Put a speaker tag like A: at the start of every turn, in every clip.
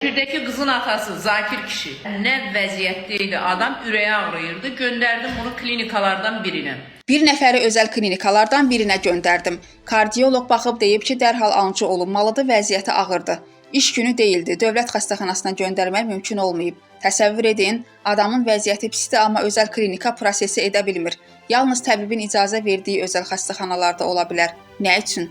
A: Birdəki qızın atası Zakir kişi nə vəziyyətdə idi adam, ürəyi ağrıyırdı. Göndərdim bunu klinikalardan birinə.
B: Bir nəfəri özəl klinikalardan birinə göndərdim. Kardioloq baxıb deyib ki, dərhal alıcı olunmalıdır, vəziyyəti ağırdır. İş günü deyildi, dövlət xəstəxanasına göndərmək mümkün olmayıb. Təsəvvür edin, adamın vəziyyəti pisdir, amma özəl klinika prosesi edə bilmir. Yalnız təbibin icazə verdiyi özəl xəstəxanalarda ola bilər. Nə üçün?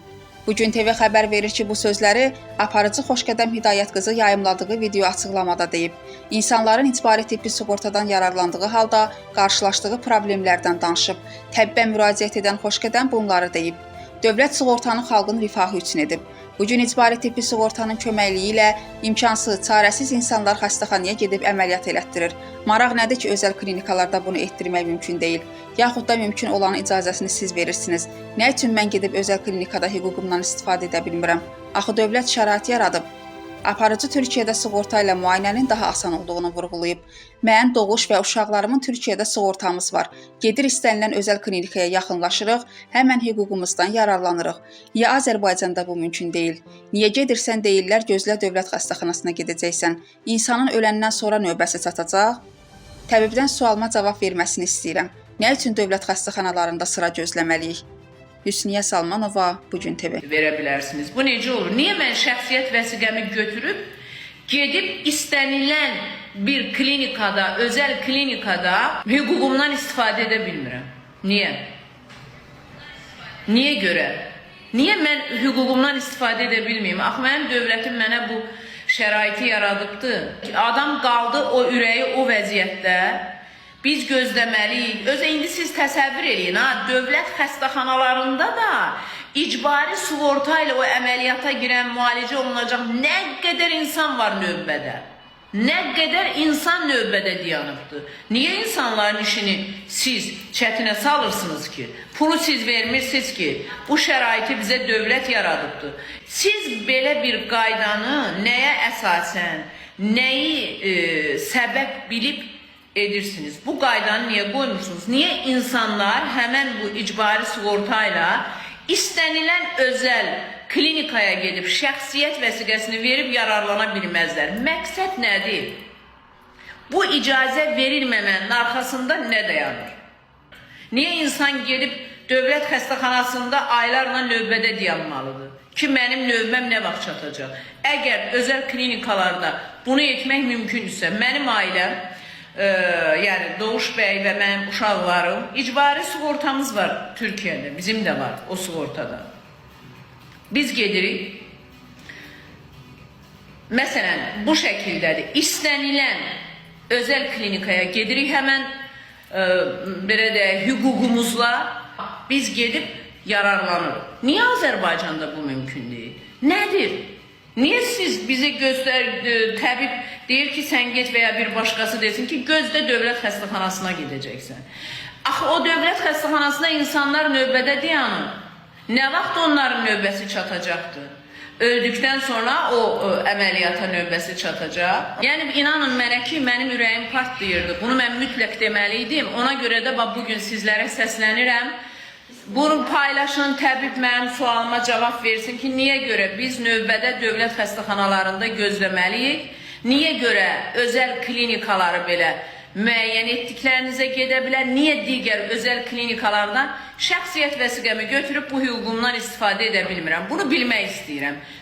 B: Bu gün TV xəbər verir ki, bu sözləri aparıcı Xoşqədəm Hidayət qızı yayımladığı video açıqlamada deyib. İnsanların icbari tibbi sığortadan yararlandığı halda qarşılaşdığı problemlərdən danışıb. Təbibə müraciət edən Xoşqədəm bunları deyib. Dövlət sığortanı xalqın rifahı üçün edib. Bu gün icbari tibbi sığortanın köməkliyi ilə imkansız, çarəsiz insanlar xəstəxanaya gedib əməliyyat elətdirir. Maraq nədir ki, özəl klinikalarda bunu etdirmək mümkün deyil. Yaxud da mümkün olanın icazəsini siz verirsiniz. Nə üçün mən gedib özəl klinikada hüququmdan istifadə edə bilmirəm? Axı dövlət şərait yaradıb. Aparıcı Türkiyədə sığorta ilə müayinənin daha asan olduğunu vurğulayıb. Mən, Doğuş və uşaqlarımın Türkiyədə sığortamız var. Gedir istənilən özəl klinikaya yaxınlaşırıq, həmən hüququmuzdan yararlanırıq. Niyə Azərbaycanda bu mümkün deyil? Niyə gedirsən deyirlər, gözlə dövlət xəstəxanasına gedəcəksən. İnsanın öləndən sonra növbəsi çatacaq? Təbibdən sualıma cavab verməsini istəyirəm. Nə üçün dövlət xəstəxanalarında sıra gözləməliyik? Hüsniyə Salmanova, Bu gün TV.
A: Verə bilərsiniz. Bu necə olur? Niyə mən şəxsiyyət vəsiqəmi götürüb gedib istənilən bir klinikada, özəl klinikada hüququmdan istifadə edə bilmirəm? Niyə? Niyə görə? Niyə mən hüququmdan istifadə edə bilməyim? Axı mənim dövlətim mənə bu şəraiti yaradıbdı. Adam qaldı o ürəyi o vəziyyətdə. Biz gözləməliyik. Özə indi siz təsəvvür eləyin ha, dövlət xəstəxanalarında da icbari sığorta ilə o əməliyyata girən, müalicə olunacaq nə qədər insan var növbədə. Nə qədər insan növbədə dayanıbdır. Niyə insanların işini siz çətinə salırsınız ki? Pulu siz vermirsiniz ki? Bu şəraiti bizə dövlət yaradıbdır. Siz belə bir qaydanı nəyə əsasən, nəyi səbəb bilib edirsiniz? Bu qaydanı niyə qoymursunuz? Niyə insanlar həmən bu icbari sığorta ilə istənilən özəl klinikaya gedib şəxsiyyət vəsiqəsini verib yararlana bilməzlər? Məqsəd nədir? Bu icazə verilməmənin arxasında nə dayanır? Niyə insan gedib dövlət xəstəxanasında aylarla növbədə dayanmalıdır? Ki mənim növbəm nə vaxt çatacaq? Əgər özəl klinikalarda bunu etmək mümkündürsə, mənim ailəm, yəni Doğuş bəy və mənim uşaqlarım, icbari sığortamız var Türkiyədə, bizim də var o sığortada. Biz gedirik. Məsələn, bu şəkildədir. İstənilən özəl klinikaya gedirik həmən belə deyək, hüququmuzla biz gedib yararlanırıq. Niyə Azərbaycanda bu mümkün deyil? Nədir? Niyə siz bizə göstər təbib deyir ki, sən get və ya bir başqası desin ki, gözdə dövlət xəstəxanasına gedəcəksən. Axı o dövlət xəstəxanasında insanlar növbədə dayanır. Nə vaxt onların növbəsi çatacaqdır? Öldükdən sonra o əməliyyata növbəsi çatacaq. Yəni inanın mənə ki, mənim ürəyim partlayırdı. Bunu mən mütləq deməli idim. Ona görə də bax bu gün sizlərə səslənirəm. Bunu paylaşın, təbib mənim sualıma cavab versin ki, niyə görə biz növbədə dövlət xəstəxanalarında gözləməliyik? Niyə görə özəl klinikaları belə müəyyən etdiklərinizə gedə bilər? Niyə digər özəl klinikalardan şəxsiyyət vəsiqəmi götürüb bu hüququmdan istifadə edə bilmirəm? Bunu bilmək istəyirəm.